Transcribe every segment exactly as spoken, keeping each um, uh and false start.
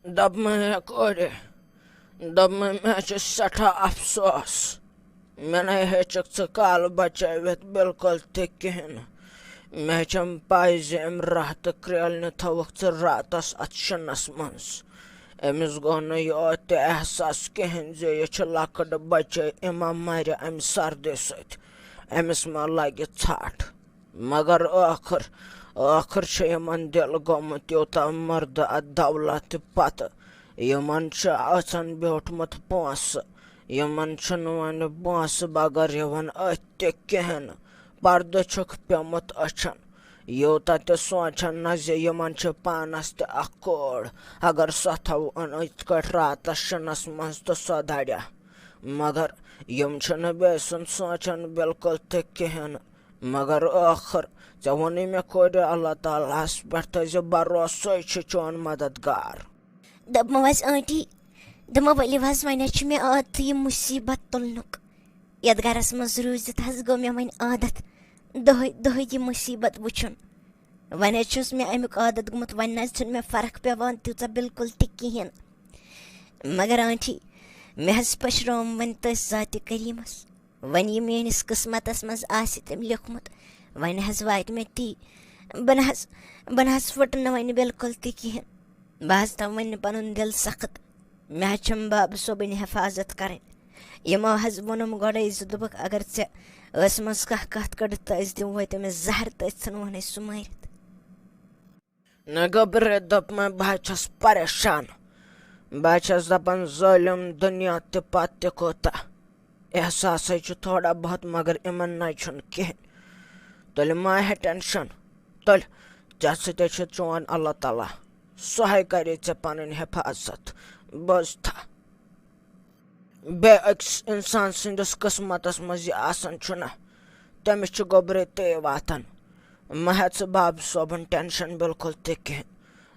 دوٚپمَے، ہے کورِ، دوٚپمَے، مےٚ چھُ سٮ۪ٹھاہ افسوس۔ مےٚ نے ہیٚچھکھ ژٕ کالہٕ بچٲوِتھ بِلکُل تہِ کِہیٖنۍ نہٕ۔ مےٚ چھَم پَے زِ اَمہِ راحتہٕ کرٛیلنہِ تھٲوٕکھ ژٕ راتَس اَتھ شِنَس منٛز۔ أمِس گوٚو نہٕ یوت تہِ احساس کِہیٖنۍ زِ یہِ چھِ لۄکٕٹ بچٲے، أمۍ ما مَرِ اَمہِ سردی سۭتۍ، أمِس ما لَگہِ ژھَٹھ۔ مگر ٲخٕر، ٲخٕر چھُ یِمن دِل گوٚمُت یوٗتاہ مُردٕ اَتھ دولتہِ پتہٕ۔ یِمن چھُ أژَن بیوٗٹھمُت پونٛسہٕ۔ یِمن چھُنہٕ وۄنۍ پونٛسہٕ بغٲر یِوان أتھۍ تہِ کِہیٖنۍ نہٕ۔ پردٕ چھُکھ پیوٚمُت أچھن۔ یوٗتاہ تہِ سونٛچن نہ زِ یِمن چھِ پانس تہِ اکھ کوٗر۔ اگر سۄ تھاوون یِتھ کٲٹھۍ راتس شِنس منٛز تہٕ سۄ دَرِ۔ مگر یِم چھِنہٕ بیٚیہِ سُنٛد سونٛچان بِلکُل تہِ کِہیٖنۍ۔ مگر ٲخٕر ژےٚ ووٚنُے مےٚ کورِ، اللہ تعالیٰ ہَس پٮ۪ٹھ تھٲیزِ بھروسہٕ، سُے چھُ چون مددگار۔ دوٚپمو حظ آنٹی، دوٚپمو ؤلِو حظ، وۄنۍ حظ چھُ مےٚ عادتٕے یہِ مُصیٖبت تُلنُک۔ یَتھ گَرَس منٛز روٗزِتھ حظ گوٚو مےٚ وۄنۍ عادت دۄہَے دۄہَے یہِ مُصیٖبت وٕچھُن۔ وۄنۍ حظ چھُس مےٚ اَمیُک عادت گوٚمُت، وۄنۍ نہ حظ چھُنہٕ مےٚ فرق پٮ۪وان تیٖژاہ بِلکُل تہِ کِہیٖنۍ۔ مگر آنٹی، مےٚ حظ پٔشرٲوٕم وۄنۍ تٔتھۍ ذاتِ کریٖمَس۔ وۄنۍ یہِ میٛٲنِس قٕسمَتَس منٛز آسہِ تٔمۍ لیوٚکھمُت، وۄنۍ حظ واتہِ مےٚ تی۔ بہٕ نہ حظ، بہٕ نہ حظ پھٕٹہٕ نہٕ وۄنۍ بِلکُل تہِ کِہیٖنۍ۔ بہٕ حظ تھاوٕ وۄنۍ پَنُن دِل سخت۔ مےٚ حظ چھَم بابہٕ صٲبٕنۍ حفاظت کَرٕنۍ۔ یِمو حظ ووٚنُم گۄڈَے زِ دوٚپُکھ، اگر ژےٚ ٲسہٕ منٛز کانٛہہ کَتھ کٔڑٕتھ تہٕ أسۍ دِموے تٔمِس زَہر تہٕ أسۍ ژھٕنوہنے سُہ مٲرِتھ۔ نہ گوٚبرِ، دوٚپمَے، بہٕ حظ چھَس پریشان۔ بہٕ حظ چھَس دَپان، ظٲلِم دُنیا تہِ پَتہٕ تہِ کوٗتاہ۔ احساسَے چھُ تھوڑا بہت، مگر یِمَن نَے چھُنہٕ کِہیٖنۍ۔ تُلہِ ما ہے ٹٮ۪نشَن، تُلہِ، ژےٚ سۭتۍ چھُ چون اللہ تعالیٰ، سُہ ہے کَرِ ژےٚ پَنٕنۍ حفاظت۔ بوزتھا؟ بیٚیہِ أکِس اِنسان سٕنٛدِس قٕسمَتَس منٛز یہِ آسان چھُنہ، تٔمِس چھُ گوٚبرِ تے واتان۔ مہ ہےٚ ژٕ بابہٕ صٲبُن ٹٮ۪نشَن بِلکُل تہِ کِہیٖنۍ۔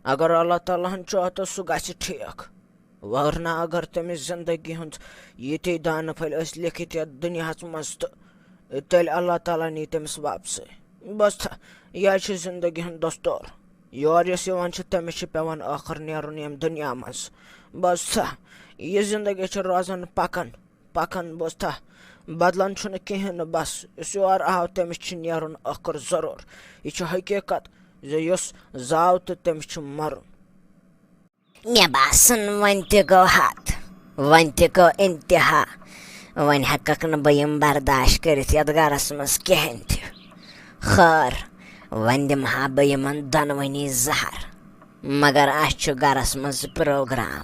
اگر اللہ تعالیٰ ہَن چاہ تہٕ سُہ گژھِ ٹھیٖک۔ ورنہ اگر تٔمِس زِندگی ہُنٛد یہِ تے دانہٕ پھٔلۍ ٲسۍ لیکھِتھ یَتھ دُنیاہَس منٛز، تہٕ تیٚلہِ اللہ تعالیٰ نی تٔمِس واپسٕے۔ بوزتھا، یہِ حظ چھِ زِندگی ہُنٛد دستور۔ یور یُس یِوان چھُ، تٔمِس چھُ پٮ۪وان ٲخٕر نیرُن ییٚمہِ دُنیا منٛز۔ بوزتھا، یہِ زِندگی چھِ روزان پَکان، پَکان، بوزتھا۔ بدلان چھُنہٕ کِہیٖنۍ نہٕ، بَس یُس یور آو، تٔمِس چھُ نیرُن ٲخٕر ضروٗر۔ یہِ چھُ حقیٖقت زِ یُس زاو تہٕ تٔمِس چھُ مَرُن۔ مےٚ باسان، وۄنۍ تہِ گوٚو حد، وۄنۍ تہِ گوٚو انتہا، وۄنۍ ہٮ۪کَکھ نہٕ بہٕ یِم برداشت کٔرِتھ یَتھ گَرَس منٛز کِہیٖنۍ تہِ۔ خٲر، وۄنۍ دِمہٕ ہا بہٕ یِمَن دۄنوٕنی زَہر۔ مگر اَسہِ چھُ گَرَس منٛز پروگرام،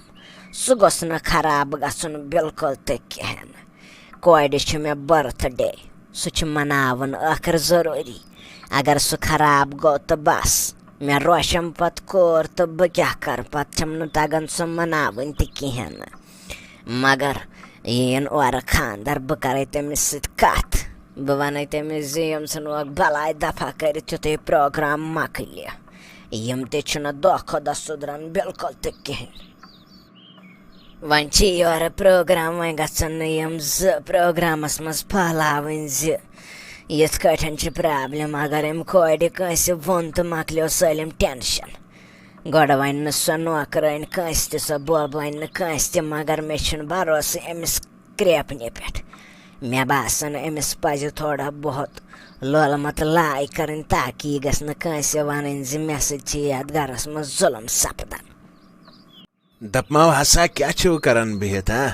سُہ گوٚژھ نہٕ خراب گژھُن بِلکُل تہِ کِہیٖنۍ۔ کورِ چھُ مےٚ birthday، سُہ چھُ مناوُن ٲخٕر ضروٗری۔ اگر سُہ خراب گوٚو تہٕ بس، مےٚ روشم پتہٕ کور تہٕ بہٕ کیٛاہ کرٕ، پتہٕ چھَم نہٕ تگان سۄ مناوٕنۍ تہِ کِہیٖنۍ نہٕ۔ مگر یِیِن اورٕ خانٛدر، بہٕ کرے تٔمِس سۭتۍ کتھ۔ بہٕ ونَے تٔمِس زِ یِم ژھٕنوکھ بلاے دفع کٔرِتھ، یُتھُے پروگرام مۄکلہِ۔ یِم تہِ چھِنہٕ دۄہ کھۄتہٕ دۄہ سُدران بِلکُل تہِ کِہیٖنۍ۔ وۄنۍ چھِ یورٕ پروگرام، وۄنۍ گژھن نہٕ یِم زٕ پروگرامس منٛز پھٔہلاوٕنۍ زِ یِتھ کٲٹھۍ چھِ problem۔ اگر أمۍ کورِ کٲنٛسہِ ووٚن تہٕ مۄکلیو سٲلِم tension۔ گۄڈٕ وَنہِ نہٕ سۄ نوکرٲنۍ کٲنٛسہِ تہِ، سۄ بولبہٕ وَنہِ نہٕ کٲنٛسہِ تہِ، مگر مےٚ چھُنہٕ بھروسہٕ أمِس کرٛیپنہِ پٮ۪ٹھ۔ مےٚ باسان، أمِس پَزِ تھوڑا بہت لولہٕ مۄتہٕ لاے کَرٕنۍ، تاکہِ یہِ گژھِ نہٕ کٲنٛسہِ وَنٕنۍ زِ مےٚ سۭتۍ چھِ یَتھ گَرَس منٛز ظُلُم سَپدان۔ دپمو ہسا، کیٛاہ چھِو کران بِہِتھ، ہا؟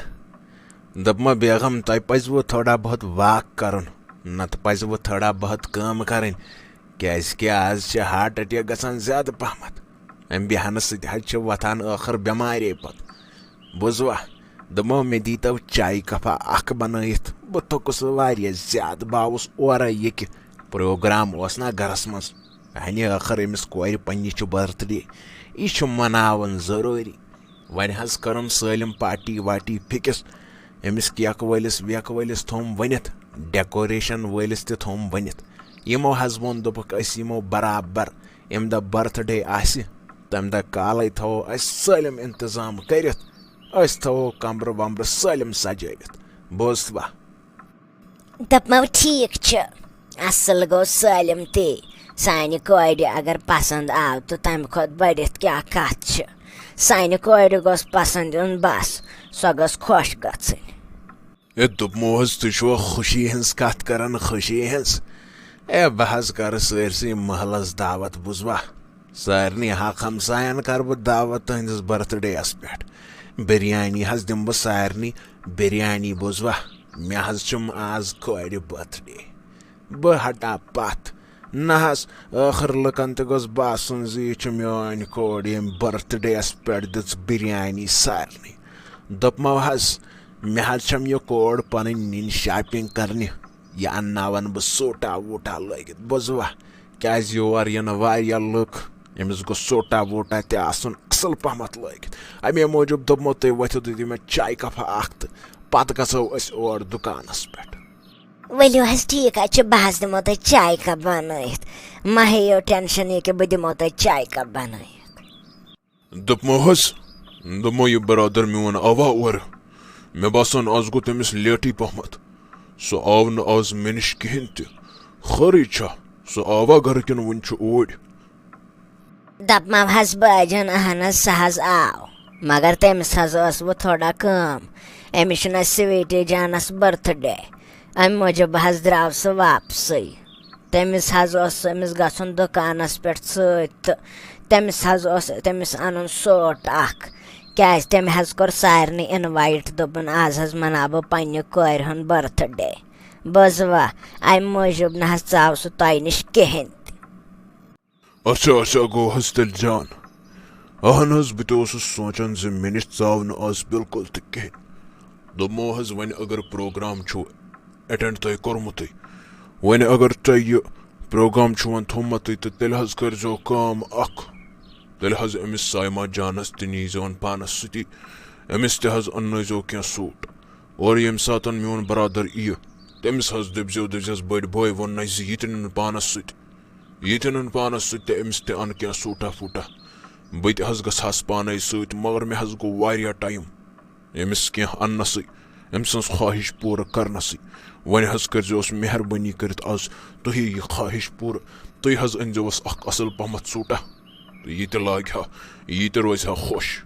دوٚپمو، بیگم، تۄہہِ پزِوٕ تھوڑا بہت walk کرُن، نتہٕ پزِوٕ تھوڑا بہت کٲم کرٕنۍ، کیازِ کہِ آز چھِ heart attack گژھان زیادٕ پہمتھ۔ امہِ بیہنہٕ سۭتۍ حظ چھِ وۄتھان ٲخٕر بٮ۪مارے پتہٕ۔ بوٗزوا؟ دوٚپمو، مےٚ دیٖتو چایہِ کپا اکھ بنٲیِتھ۔ بہٕ تھوٚکُس واریاہ زیادٕ، بہٕ آوُس اورے، یہِ کہِ پروگرام اوس نا گرس منٛز۔ یعنی ٲخٕر أمِس کورِ پننہِ چھُ birthday، یہِ چھُ مناوُن ضروٗری۔ وۄنۍ حظ کٔرٕم سٲلِم party واٹی fix۔ أمِس cake وٲلِس ویکہٕ وٲلِس تھوٚوُم ؤنِتھ، decoration وٲلِس تہِ تھوٚوُم ؤنِتھ۔ یِمو حظ ووٚن، دوٚپُکھ، أسۍ یِمو برابر۔ ییٚمہِ دۄہ birthday آسہِ، تَمہِ دۄہ کالے تھاوو أسۍ سٲلِم انتظام کٔرِتھ۔ أسۍ تھاوو کمرٕ ومرٕ سٲلِم سجٲوِتھ۔ بوٗزتھوا؟ دپمو، ٹھیٖک چھُ، اصل گوٚو سٲلِم تی۔ سانہِ کورِ اگر پسند آو تہٕ تمہِ کھۄتہٕ بٔڑِتھ کیٛاہ کتھ چھِ؟ سانہِ کورِ گوٚژھ پسند یُن، بس، سۄ گٔژھ خۄش گژھٕنۍ۔ ہے، دوٚپمو حظ، تُہۍ چھِوا خوشی ہٕنٛز کتھ کران، خوشی ہٕنٛز؟ ہے، بہٕ حظ کرٕ سٲرسٕے محلس دعوت، بوٗزوا؟ سارنٕے حق ہمساین کرٕ بہٕ دعوت تُہنٛدِس برتھ ڈے یس پٮ۪ٹھ۔ بریانی حظ دِمہٕ بہٕ سارنٕے، بریانی، بوٗزوا؟ مےٚ حظ چھُم آز کورِ برتھ ڈے۔ بہٕ ہٹا پتھ۔ نہ حظ، ٲخٕر لُکن تہِ گوٚژھ باسُن زِ یہِ چھُ میٲنۍ کورِ، ییٚمۍ برتھ ڈے یس پٮ۪ٹھ دِژ بریانی سارنٕے۔ دوٚپمو حظ، مےٚ حظ چھَم یہِ کور پنٕنۍ نِنۍ شاپنگ کرنہِ۔ یہِ انناون بہٕ سوٹا ووٹا لٲگِتھ، بوزوا؟ کیازِ یور یِنہٕ واریاہ لُکھ، أمِس گوٚژھ سوٹا ووٹا تہِ آسُن اصل پہمتھ لٲگِتھ۔ امے موٗجوٗب دوٚپمو، تُہۍ ؤتھِو، تُہۍ دِیِو مےٚ چایہِ کپا اکھ تہٕ پتہٕ گژھو أسۍ اور دُکانس پٮ۪ٹھ۔ ؤلِو حظ، ٹھیٖک حظ چھُ، بہٕ حظ دِمو تۄہہِ چایہِ کپ بنٲیِتھ۔ مہ ہیٚیِو ٹینشن یہِ کہِ بہٕ دِمو تۄہہِ چایہِ کپ بنٲیِتھ۔ دوٚپمو حظ، دوٚپمو، یہِ برادر میون آوا اورٕ؟ مےٚ باسان، از گوٚو تٔمِس لیٹٕے پہمتھ۔ سُہ آو نہٕ از مےٚ نِش کِہیٖنۍ تہِ۔ خٲرٕے چھا؟ سُہ آوا گرٕ کِنہٕ وُنہِ چھُ اوٗرۍ؟ دپمو حظ بٲجن، اہن حظ، سُہ حظ آو، مگر تٔمِس حظ ٲس وۄنۍ تھوڑا کٲم۔ أمِس چھُنہٕ اَسہِ سویٖٹی جانس برتھ ڈے، امہِ موٗجوٗب حظ درٛاو سُہ واپسٕے۔ تٔمِس حظ اوس أمِس گژھُن دُکانَس پٮ۪ٹھ سۭتۍ تہٕ تٔمِس حظ اوس تٔمِس اَنُن سوٹ اَکھ، کیٛازِ تٔمۍ حظ کوٚر سارنٕے اِنوایٹ، دوٚپُن، "آز حظ مَناو بہٕ پنٛنہِ کورِ ہُنٛد برتھ ڈے۔" بوزوا، اَمہِ موٗجوٗب نہ حظ ژاو سُہ تۄہہِ نِش کِہیٖنۍ تہِ۔ اچھا، اچھا، گوٚو حظ تیٚلہِ جان۔ اہن حظ، بہٕ تہِ اوسُس سونٛچان زِ مےٚ نِش ژاو نہٕ آز بِلکُل تہِ کِہیٖنۍ۔ دوٚپمو حظ، وۄنۍ اگر پروگرام چھُو اٹینڈ تۄہہِ کوٚرمُتٕے، وۄنۍ اگر تۄہہِ یہِ پروگرام چھُ وۄنۍ تھوٚومُتٕے، تہٕ تیٚلہِ حظ کٔرۍزیو کٲم اکھ، تیٚلہِ حظ أمِس سایما جانس تہِ نیٖزیون پانس سۭتی، أمِس تہِ حظ اننٲیزیو کینٛہہ سوٗٹ۔ اور ییٚمہِ ساتن میون برادر یِیہِ، تٔمِس حظ دٔپزیو، دٔپزٮ۪س، بٔڑۍ بٲے ووٚننَے زِ یہِ تہِ نِن پانس سۭتۍ، یہِ تہِ نِن پانس سۭتۍ تہٕ أمِس تہِ اَن کینٛہہ سوٗٹا پھوٗٹا۔ بہٕ تہِ حظ گژھٕ ہس پانے سۭتۍ، مگر مےٚ حظ گوٚو واریاہ ٹایم أمِس کینٛہہ اننَسٕے۔ أمۍ سٕنٛز خواہش پوٗرٕ کرنَسٕے۔ وۄنۍ حظ کٔرۍزیوس مہربٲنی کٔرِتھ آز تُہی یہِ خواہش پوٗرٕ۔ تُہۍ حظ أنۍزیوس اکھ اصل پہمتھ سوٗٹا، تہٕ یہِ تہِ لاگہِ ہا، یہِ تہِ روزِ ہا خۄش۔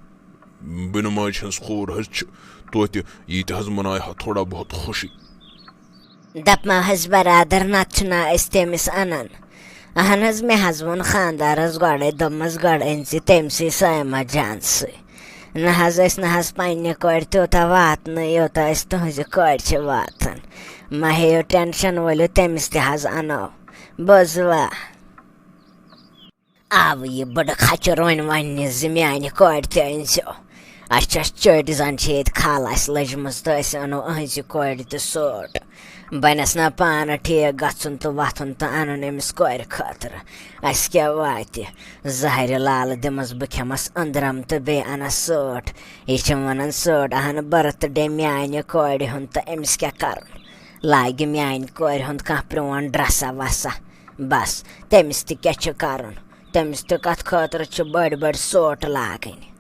بِنہٕ ماجہِ ہٕنٛز کوٗر حظ چھِ توتہِ، یہِ تہِ حظ مناوِ ہا تھوڑا بہت خوشی۔ دپمو حظ برادر، نتہٕ چھِنا أسۍ تٔمِس انان۔ اہن حظ، مےٚ حظ ووٚن خاندارس گۄڈے، دوٚپمس، "گۄڈٕ أنۍ زِ تٔمۍ سٕے سایما جان سٕے۔ نہ حظ، أسۍ نہ حظ پننہِ کورِ تیوٗتاہ واتنہٕ، یوٗتاہ أسۍ تُہنزِ کورِ چھِ واتان۔ مہ ہیٚیِو ٹینشن، ؤلِو تٔمِس تہِ حظ انو۔ بوزوا؟" آو یہِ بٕڈٕ کھچُر وۄنۍ وننہِ زِ میانہِ کورِ تہِ أنۍزیو۔ اسہِ چھِ، اسہِ چٔٹۍ زن چھِ ییٚتہِ کھل اسہِ لٔجمٕژ تہٕ أسۍ انو أہنزِ کورِ تہِ سوٹ۔ بنس نا پانہٕ ٹھیٖک گژھُن تہٕ وۄتھُن تہٕ انُن أمِس کورِ خٲطرٕ۔ اسہِ کیٛاہ واتہِ؟ زہرِ لالہٕ دِمس بہٕ کھٮ۪مس أنٛدرم تہٕ بیٚیہِ انس سوٹ۔ یہِ چھِم ونان سوٹ، اہن، برتھ ڈے میانہِ کورِ ہُنٛد تہٕ أمِس کیٛاہ کرُن؟ لاگہِ میانہِ کورِ ہُنٛد کانٛہہ پرٛون ڈرسا وسا۔ بس، تٔمِس تہِ کیٛاہ چھُ کرُن؟ تٔمِس تہِ کتھ خٲطرٕ چھِ بٔڑۍ بٔڑۍ سوٹ لاگٕنۍ؟